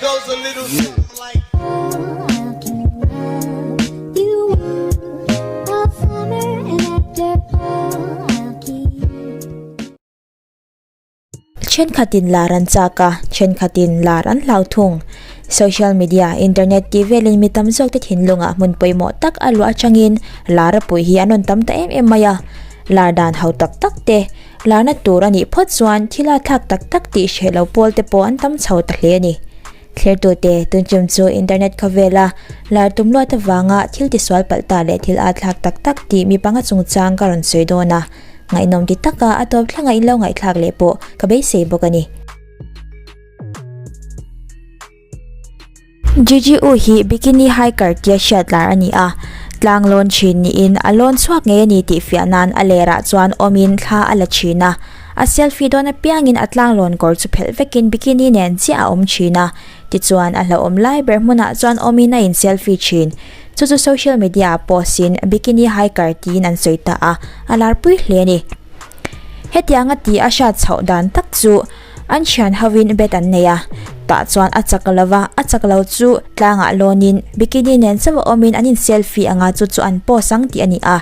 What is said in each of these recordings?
goes a little something like. Thenkhatin lar an chak a, thenkhatin lar an hlau thung. Social media, internet tih velin mi tam zawkte thinlungah hmun pawimawh tak a luah atangin lar a puih hi an rawn tam ta em em mai a. Lar dan ho tak tak te, larna tur a nih phawt chuan thil a thlak tak tak tih hreh lo pawl te pawh an tam chho ta hle a ni. Thlertute tunchum chu internet khawvela lar tum luat avanga thil tisual palh ta leh thil a thlak tak tak tih mi panga chungchang ka rawn sawi dawn a, ngaihnawm ti taka a tawp thlanga in lo ngaihthlak leh pawh ka beisei bawk a ni. GGU hi Bikini Hiker tia hriat lar a ni a, tlang lawn thin niin a lawn chhuak ngei a ni tih fiah nan a lerah chuan awmin thla a la thin a. A selfie dawn apiangin a tlang lawn kawr chu phelh vekin bikini nen chiah a awm thin a, tichuan a hlauhawm lai ber hmunah chuan awmin a in selfie thin. Chu chu social media ah post in Bikini Hiker tiin an sawi ta a, a larpui hle a ni. Hetianga tih a hriat chhoh dan tak chu An thian hovin bet an nei a, tah chuan a chak lo va, a chak lo chu tlangah lawnin bikini nen chauh a awmin an in selfie anga chu chu an post ang tih a ni a.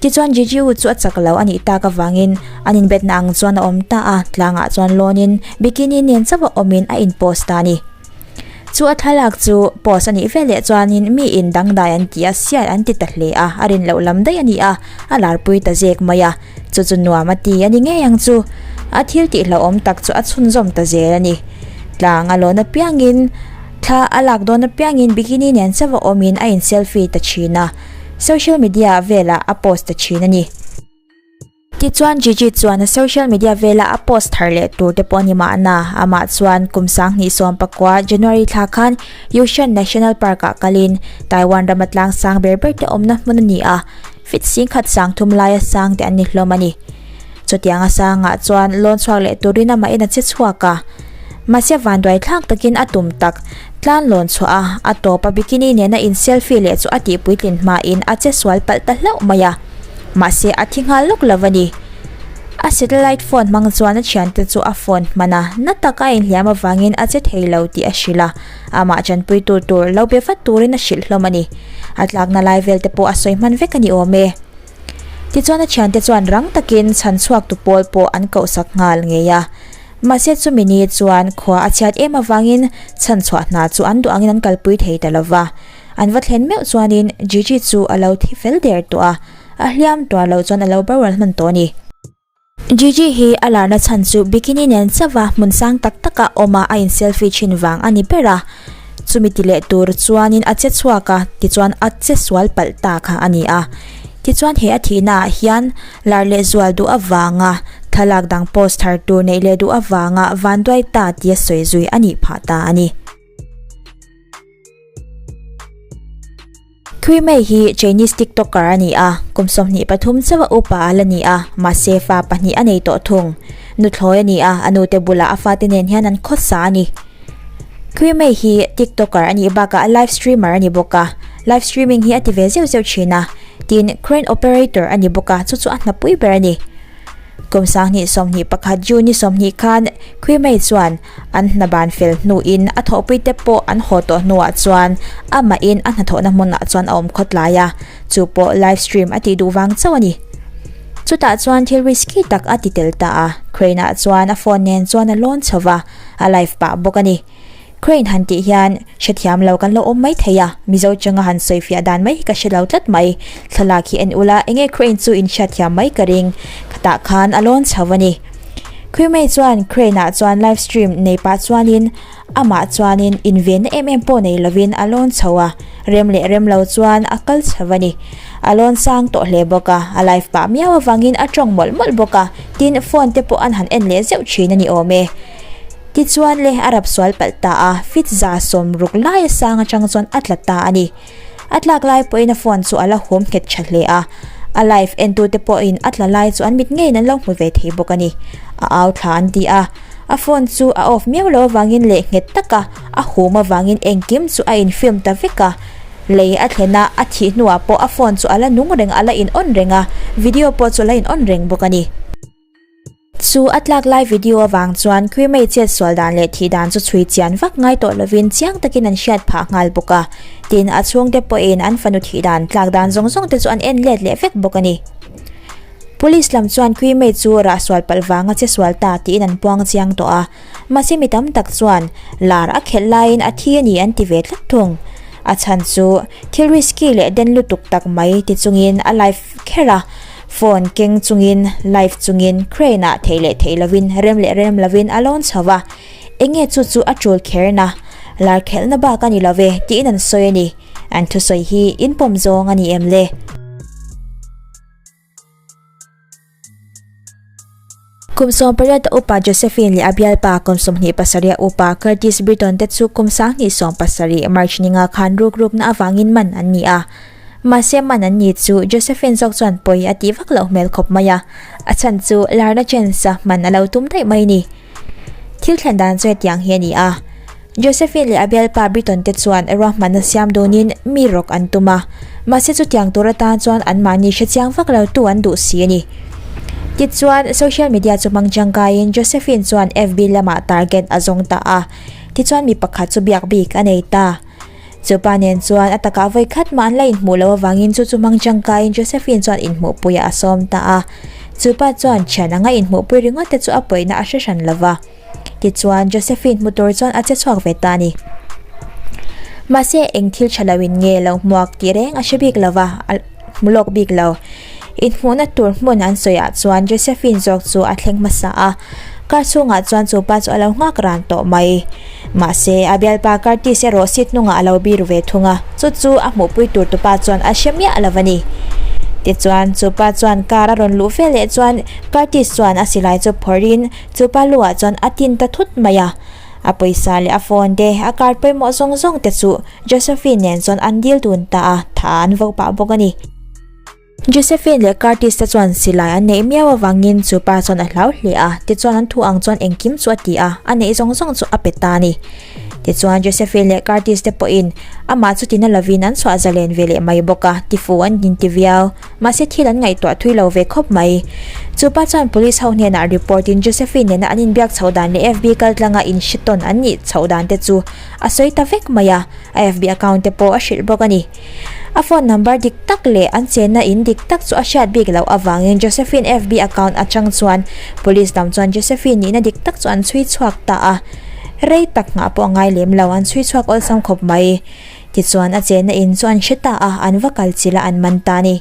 Tichuan Gigi u chu a chak lo a nih tak avangin an in bet na ang chuan a awm ta a, tlangah chuan lawnin bikini nen chauh a awmin a in post ta a ni. Chu a thlalak chu post a nih veleh chuanin mi in dangdai an ti a, sial an ti ta hle a, a rin loh lam daih a ni a, a larpui ta zek mai a. Chu chu nuam a ti a ni ngei ang chu. A thil tih hlauhawm tak chu a chhunzawm ta zel a ni. Tlang a lawn apiangin, thla a lak dawn apiangin bikini nen chauh a awmin a in selfie ta thin a, social media velah a post ta thin a ni. Tichuan Gigi chuan a social media vela a post thar leh tur te pawh a ni mahna, amah chuan kum 2019 January thla khan Yushan National Park ah kalin Taiwan rama tlang sang ber ber te awmna hmun a ni a, Fit singkhat sang thum laia sang te an ni hlawm a ni. Chutianga sangah chuan lawn chhuak leh turin amah in a che chhuak a. Mahse vanduai thlak takin a tum tak tlan lawn chhuah a, a tawp a bikini nena in selfie leh chu a tih puitlin hmain a che sual palh ta hlauh mai a. Mahse a thi nghal lawk lo a ni. A satellite phone hmang chuan a thiante chu a phone hman a, na taka a inhliam avangin a che thei lo tih a hrilh a. Amah chanpuitu tur lo be vat turin a hrilh hlawm a ni. A tlakna lai vel te pawh a sawi hman vek a ni awm e. Tichuan a thiante chuan rang takin chhan chhuak tu pawl pawh an kohsak nghal ngei a. Mahse chumi ni chuan khua a chhiat em avangin chhan chhuah hna chu an duh angin an kalpui thei ta lova. An va thlen meuh chuanin Gigi chu a lo thi fel der tawh a, a hliam tuar loh chuan a lo boral hman tawh a ni. Gigi hi a larna chhan chu bikini nen chauha hmun sang tak taka awma a in selfie thin vang a ni ber a, chumi ti leh tur chuanin a che chhuak a, tichuan a che sual palh ta kha a ni a. Tichuan he a thihna ah hian lar leh zual duh avanga thlalak dang post thar tur neih leh duh avanga vanduai ta tia sawi zui a nih phah ta a ni. Thui Mei hi Chinese TikToker a ni a, kum 23 chauh a upa a la ni a, mahse fa pahnih a nei tawh thung. Nuthlawi a ni a, a nute bulah a fate nen hian an khawsa a ni. Thui Mei hi TikToker a nih bakah live streamer a ni bawk a, live streaming hi a ti ve zeuh zeuh thin a, tin crane operator a ni bawk a, chu chu a hnapui ber a ni. Kum 2021 June ni 20 khan Khui Mei chuan an hna ban fel hnuin a thawhpuite pawh an haw tawh hnuah chuan amahin a hnathawhna hmunah chuan a awm khawt lai a, chu pawh live stream a tih duh vang chauh a ni. Chutah chuan thil risky tak a ti tel ta a, Crane ah chuan a phone nen chuan a lawn chho va, a live pah bawk a ni. Crane han tih hian hrethiam lo kan lo awm mai thei a, Mizo changa han sawi fiah dan mai hi ka hre lo tlat mai. Thlalak hi en ula enge crane chu in hriatthiam mai ka ring, khatah khan a lawn chho a ni. Khuimei chuan crane ah chuan live stream nei pah chuanin amah chuanin invenna em em pawh nei lovin a lawn chho a, rem leh rem lo chuan a kal chho a ni. A lawn sang tawh hle bawk a, a live pah miau avangin a tawng mawlh mawlh bawk a, tin phone te pawh an han en leh zeuh thin a ni awm e. Tichuan le a rap sual palh ta a, fit 60 lai a sang atang chuan a tla ta a ni. A tlak lai pawhin a phone chu a la hum nghet tha hle a, a live entute pawhin a tla lai chu an mit ngeiin an lo hmu ve thei bawk a ni. A au thla an ti a, a phone chu a off miau lo avangin leh nghet taka a hum avangin engkim chu a in film ta vek a. Lei a thlen a, a thih hnuah pawh a phone chu a la nung reng a la in on reng a, video pawh chu a la in on reng bawk a ni. Chu a tlak lai video avang chuan Quimei chet sual dan leh thih dan chu chhui chian vak ngai tawh lovin chiang takin an hriat phah nghal bawk a. Tin, a chhungte pawhin an fanu thih dan tlak dan zawng zawng te chu an en let leh vek bawk a ni. Police lam chuan Quimei chu rah sual palh vanga che sual ta tiin an puang chiang tawh a. Mahse mi tam tak chuan lar a khelh laiin a thi a ni an ti ve tlat thung. A chhan chu thil risky leh den lutuk tak mai ti chungin a live kher a, phone keng chungin live chungin crane ah theih leh theih lovin rem leh rem lovin a lawn chho va, enge chu chu a tul kher na, lar khelhna bak a ni lo ve tiin an sawi a ni. An thusawi hi inpawm zawng a ni em le? Kum 18 a upa Josephine leh a bialpa kum 27 a upa Curtis Britton te chu kum 2017 March ninga khan rukrukna avangin man an ni a. Mahse man an ni chu Josephine zawk chuan pawi a tih vak loh hmel khawp mai a, a chhan chu larna chance a man a lo tum daih mai ni. Thil thlen dan chu hetiang hi a ni a. Josephine leh a bialpa Britton te chuan ruahmanna siam dawnin mi rawk an tum a, mahse chutiang tur atan chuan anmahni hrechiang vak lo tu an duh si a ni. Tichuan, social media chu hmang tangkaiin Josephine chuan FB lamah target a zawng ta a, tichuan mi pakhat chu biak bik a nei ta. Chupa nen chuan a takah vawi khat mah an la inhmuh loh avangin chu chu hmang tangkaiin Josephine chuan inhmuhpuiah a sawm ta a. Chupa chuan thian anga inhmuhpui ringawt te chu a pawihna a hre hran lo va. Tichuan, Josephine hmu tur chuan a che chhuak ve ta a ni. Mahse, eng thil tha loin nge lo hmuak tih reng a hre bik lo va, a hmu lawk bik lo. Inhmuhna tur hmun an sawiah chuan Josephine zawk chu a thleng hmasa a, car chhungah chuan chu pa chu a lo nghak ran tawh mai. Mahse, a bialpa Curtis erawh seat hnungah a lo biru ve thung a, chu chu a hmuhpui tur tupa chuan a hre miah lo a ni. Tichuan, chu pa chuan car a rawn luh vel leh chuan Curtis chuan a silai chu phawrhin, Chu pa luah chuan a tin ta thut mai a, a pawisa leh a phone te, a card pawimawh zawng zawng te chu Josephine nen chuan an deal dun ta a, tha an vo pah bawk a ni. Josephine leh Curtis te chuan silai an neih miau avangin chu pa chuan a hlau hle a, tichuan an thu ang chuan engkim chu a ti a, a neih zawng zawng chu a pe ta a ni. Tichuan Josephine leh Curtis te pawhin amah chu tina lovin an chhuah zalen ve leh mai bawk a, tifu an inti viau. Mahse thil an ngaihtuah thui lo ve khawp mai. Chu pa chuan police ho hnenah report in Josephine nena an inbiak chhoh dan leh FB kaltlanga inhre tawn an nih chhoh dan te chu a sawi ta vek mai a, a FB account te pawh a hrilh bawk a ni. A phone number dik tak leh an chenna in dik tak chu a hriat bik loh avangin Josephine FB account atang chuan police lam chuan Josephine nihna dik tak chu an chhui chhuak ta a. Rei tak nghah pawh a ngai lem lo, an chhui chhuak awlsam khawp mai. Tichuan a chenna in chu an hre ta a, an va kal chilh a an man ta a ni.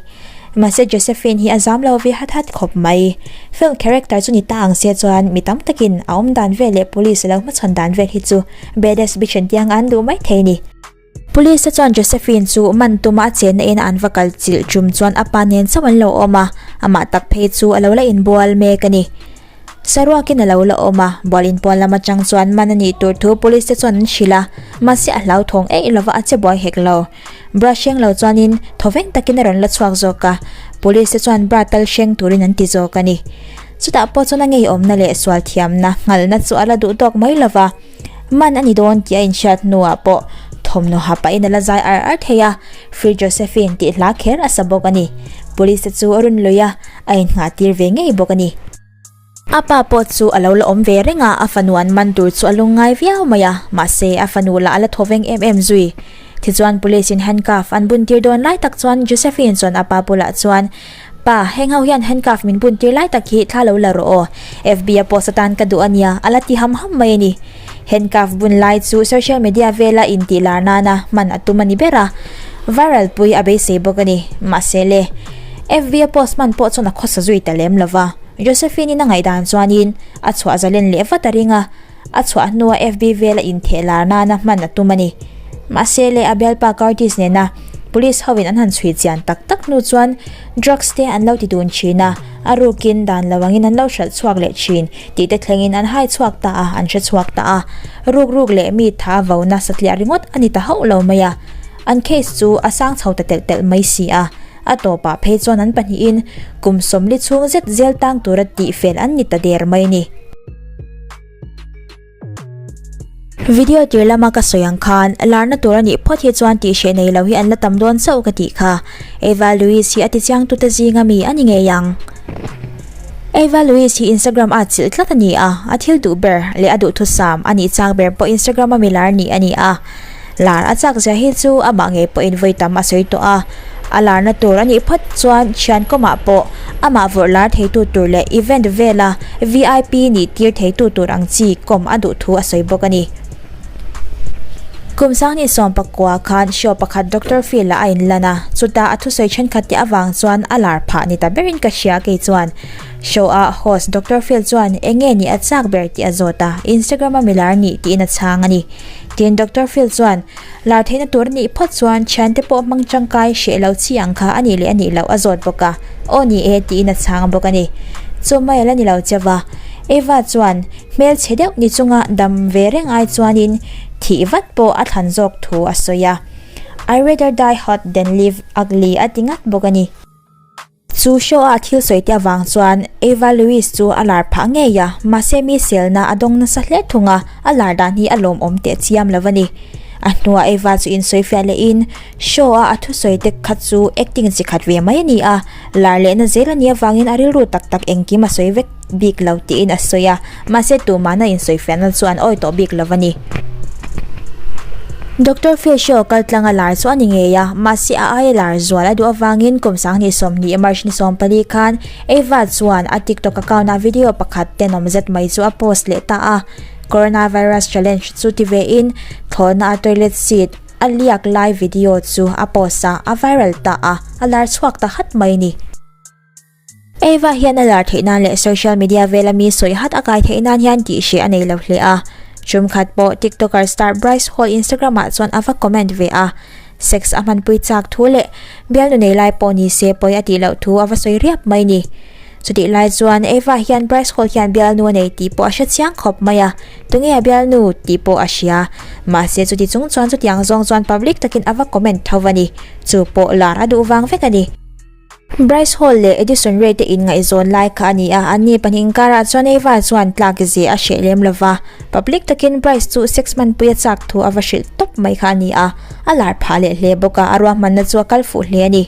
Mahse Josephine hi a zam lo ve hat hat khawp mai. Film character chu ni ta ang se chuan mi tam takin a awm dan vel leh police a lo hmachhawn dan vel hi chu badass bitch an tiang an duh mai thei a ni. Police te chuan Josephine chu man tuma a chenna in an va kal chilh tum chuan a pa nen chauh an lo awm a, amah tak phei chu a lo la inbual mek a ni. Saruakin a lo la awm a, bual inpuan lam atang chuan man a nih tur thu police te chuan an hrilh a, mahse a hlauthawng eih lova a che buai hek lo. Bra hreng lo chuanin thawveng takin a rawn la chhuak zawk a, police te chuan bra tal hreng turin an ti zawk a ni. Chutah pawh chuan a ngeiawmna leh sual thiamna nghalna chu a la duh tawk mai lova, man a ni dawn tih a inhriat hnuah pawh thawmhnaw ha pahin a la zai ar ar thei a, Free Josephine tih hla kher a sa bawk a ni. Police te chu a rawn lui a, a innghah tir ve ngei bawk a ni. A pa pawh chu a lo la awm ve reng a, a fanu an man tur chu a lungngai viau mai a, mahse a fanu lah a la thaw veng em em zui. Tichuan police in handcuff an bun tir dawn lai tak chuan Josephine chuan a pa bulah chuan, Pa, heng ho hian handcuff min bun tir lai tak hi thla lo la rawh aw, FB a post atan ka duh a nia, a la ti ham ham mai a ni. Handcuff bun lai chu social media vela intih lar nana hman a tum a ni ber a, viral pui a beisei bawk a ni. Mahse le, FB a post hman pawh chuan a khawsa zui ta lem lo va, Josephine-in a ngaihdan chuanin a chhuah zalen leh vat a ring a, a chhuah hnua FB vela intheh lar nana hman a tum a ni. Mahse le, a bialpa Curtis nena police hovin an han chhui chian tak tak hnu chuan drugs te an lo ti dun thin a, a rukin dan lo angin an lo hralh chhuak leh thin tih te thlengin an hai chhuak ta a, an hre chhuak ta a. Ruk ruk leh mi tha vo nasa tliah ringawt a ni ta hauh lo mai a. An case chu a sang chho ta telh telh mai si a, a tawpah phei chuan an pahnihin kum sawmli chhung zet zel tang tura tihfel an ni ta der mai a ni. Video tir lama ka sawi ang khan larna tur a nih phawt hi chuan tih hreh nei lo hi an la tam dawn chauh ka tih kha. Eva Louise hi a ti chiang tute zinga mi a ni ngei ang. Ava Louise hi Instagram a chilh tlat a ni a, a thil duh ber leh a duhthusam a nih chak ber pawh Instagram a milar nih a ni a. Lar a chak zia hi chu amah ngei pawhin vawi tam a sawi tawh a, a larna tur a nih phawt chuan thian kawmah pawh amah vawrh lar theitu tur leh event vela vip nih tir theitu tur ang chi kawm a duh thu a sawi bawk a ni. Kum sanghnih 19 khan show pakhat Doctor Phil ah a inlan a, chutah a thusawi thenkhat te avang chuan a lar phah ni ta berin ka hria kei chuan. Show a host Doctor Phil chuan eng nge nih a chak ber tih a zawt a, Instagram a milar nih tiin a chhang a ni. Tin Doctor Phil chuan lar theihna tur a nih phawt chuan thiante pawh hmang tangkai hreh lo chi ang kha a nih leh a nih loh a zawt bawk a, aw ni e tiin a chhang bawk a ni. Chu mai a la ni lo chauh a, Eva chuan Hmel chhe deuh ni chunga dam ve reng ai chuanin thih vat pawh a thlan zawk thu a sawi a. I rather die hot than live ugly a ti ngat bawk a ni. Chu show a thil sawi te avang chuan Ava Lewis chu a lar phah ngei a, mahse mi selna a dawng nasa hle thung a, a lar dan hi a lawmawm teh chiam lo a ni. A hnuah Ava chu insawifiah lehin show a a thusawi te kha chu acting chi khat ve mai a ni a, lar lehna zel a nih avangin a rilru tak tak engkim a sawi vek. bik lo tiin a sawi a, mahse tumahna insawifiahna chu an awi tawh bik lo a ni. Doctor Phil Show kaltlanga lar chu a ni ngei a, mahse a aia lar zual a duh avangin kum 2020 March ni 14 khan Ava chuan a TikTok account ah video pakhat tenawm zet mai chu a post leh ta a, Coronavirus challenge chu ti ve in thlawhna a toilet seat a liak lai video chu a post a, a viral ta a, a lar chhuak ta hat mai a ni. Ava hian a lar theih nan leh social media vela mi sawi hat a kai theih nan hian tih hreh a nei lo hle a. Tum khat pawh TikToker star Bryce Hall Instagram ah chuan a va comment ve a. Sex a hmanpui chak thu leh bialnu nei lai pawh ni se pawi a tih loh thu a va sawi riap mai ni. Chutih lai chuan Ava hian Bryce Hall hian bialnu a nei tih pawh a hre chiang khawp mai a, tunge a bialnu tih pawh a hria. Mahse chuti chung chuan chutiang zawng chuan public takin a va comment tho a ni. Chu pawh lar a duh vang vek a ni. Bryce Hall leh Addison Rae te inngaihzawn lai kha a ni a, anni pahnih inkarah chuan Ava chuan tlak ze a hreh lem lo va, public takin Bryce chu sex hmanpui a chak thu a va hrilh tawp mai kha a ni a, a lar phah leh hle bawk a, a ruahmanna chu a kal fuh hle a ni.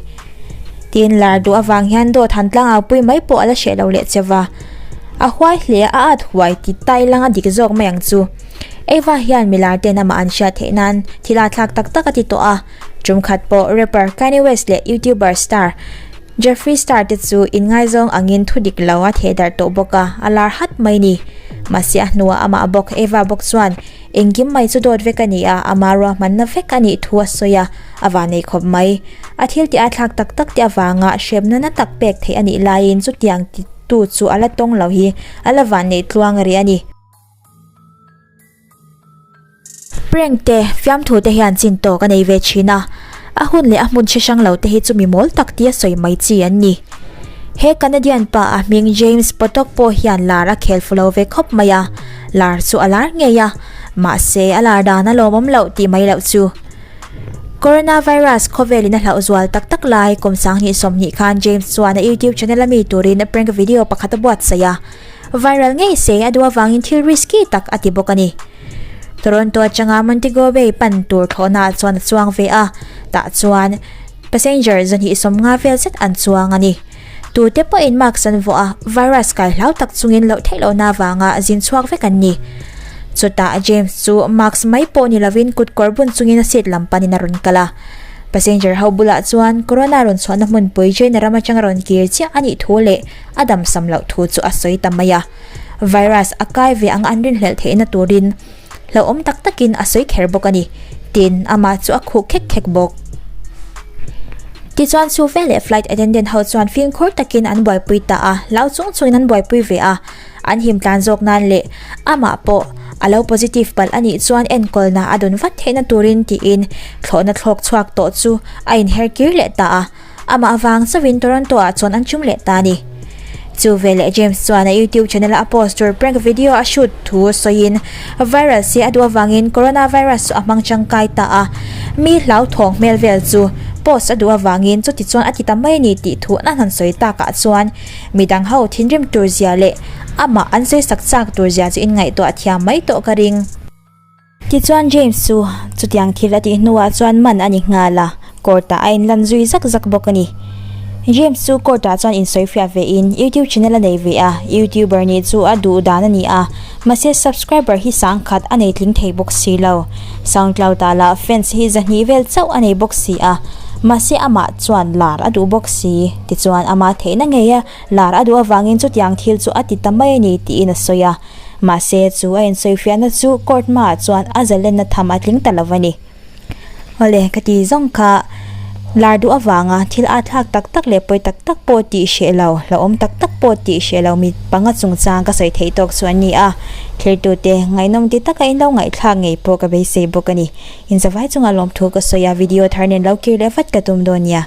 Tin, lar duh avang hian dawt han tlangaupui mai pawh a la hreh lo leh che va, a huai hle a, a at huai ti tai lang a dik zawk mai ang chu. Ava hian milar ten amah an hriat theih nan thil a thlak tak tak a ti tawh a. Tum khat pawh rapper Kanye West leh YouTuber star Jeffree Star te chu inngaizawng angin thu dik lo a theh darh tawh bawk a, a lar hat mai ni. Mahse a hnuah amah bawk Eva bawk chuan engkim mai chu dawt vek a ni a, ama ruahmanna vek a nih thu a sawi a, a vanei khawp mai. A thil tih a thlak tak tak te avanga hremna na tak pek theih a nih laiin chutiang titu chu a la tawng lo hi a la vanneih tluang rih a ni. Prank te, fiamthu te hian chin tawk a nei ve thin a, a hun leh a hmun hre hrang lo te hi chu mi mawl tak tia sawi mai chi an ni. He Canadian pa a hming James Potok pawh hian lar a khel fu lo ve khawp mai a, lar chu a lar ngei a, mahse a lar dan a lawmawm loh tih mai loh chu. Coronavirus khawvelin a hlauh zual tak tak lai kum 2020 khan James chuan a YouTube channel a mi turin prank video pakhat a buatsaih a, Viral ngei se a duh avangin thil risky tak a ti bawk a ni. Toronto atanga Montego Bay pan tur thlawhnaah chuan a chuang ve a, tah chuan passenger 250 vel zet an chuang a ni. Tute pawhin mask an vuah a, virus kai hlau tak chungin loh theih lohna avanga zin chhuak vek an ni. Chutah James chu mask mai pawh ni lovin kutkawr bun chungin a seat lam panin a rawn kal a. Passenger ho bulah chuan corona rawn chhuahna hmunpui China ram atanga rawn kir chiah a nih thu leh a damsam loh thu chu a sawi ta mai a. Virus a kai ve ang an rinhlelh theihna turin hlauhawm tak takin a sawi kher bawk a ni. Tin, amah chu a khuh khek khek bawk. Tichuan chu veleh flight attendant ho chuan fimkhur takin an buaipui ta a, hlau chung chungin an buaipui ve a. An him tlan zawk nan leh amah pawh a lo positive palh a nih chuan enkawlna a dawn vat theihna turin tiin thlawhna thlawk chhuak tawh chu a inher kir leh ta a. Amah avang chauhin Toronto ah chuan an tum leh ta a ni. Chu veleh James chuan a YouTube channel a post tur prank video a shoot thu sawiin viral se a duh avangin coronavirus chu a hmang tangkai ta a, mi hlauthawng hmel vel chu post a duh avangin chuti chuan a ti ta mai a ni tih thu an han sawi takah chuan midang ho thinrim tur zia leh amah an sawi sak chak tur zia chu inngaihtuah thiam mai tawh ka ring. Tichuan James chu chutiang thil a tih hnuah chuan man a ni nghal a, court ah a inlan zui zak zak bawk a ni. James chu court ah chuan insawifiah ve in YouTube channel a nei ve a, YouTuber nih chu a duh dan a ni a, mahse subscriber hi sangkhat a nei tling thei bawk si lo. Soundcloud ah lah fans hi zahnih vel chauh a nei bawk si a, mahse amah chuan lar a duh bawk si. Tichuan amah theihna ngei a lar a duh avangin chutiang thil chu a ti ta mai a ni tiin a sawi a, mahse chu a insawifiahna chu court hmaah chuan a zalenna tham a tling ta lo a ni. Awle ka ti zawng kha lar duh avanga thil a thlak tak tak leh pawi tak tak pawh tih hreh lo, hlauhawm tak tak pawh tih hreh lo mi panga chungchang ka sawi theih tawk chu an ni a, thirtute ngaihnawm ti taka in lo ngaihthlak ngei pawh ka beisei bawk a ni. Inzavai chunga lawmthu ka sawi a, video thar nen lo kir leh vat ka tum dawn nia.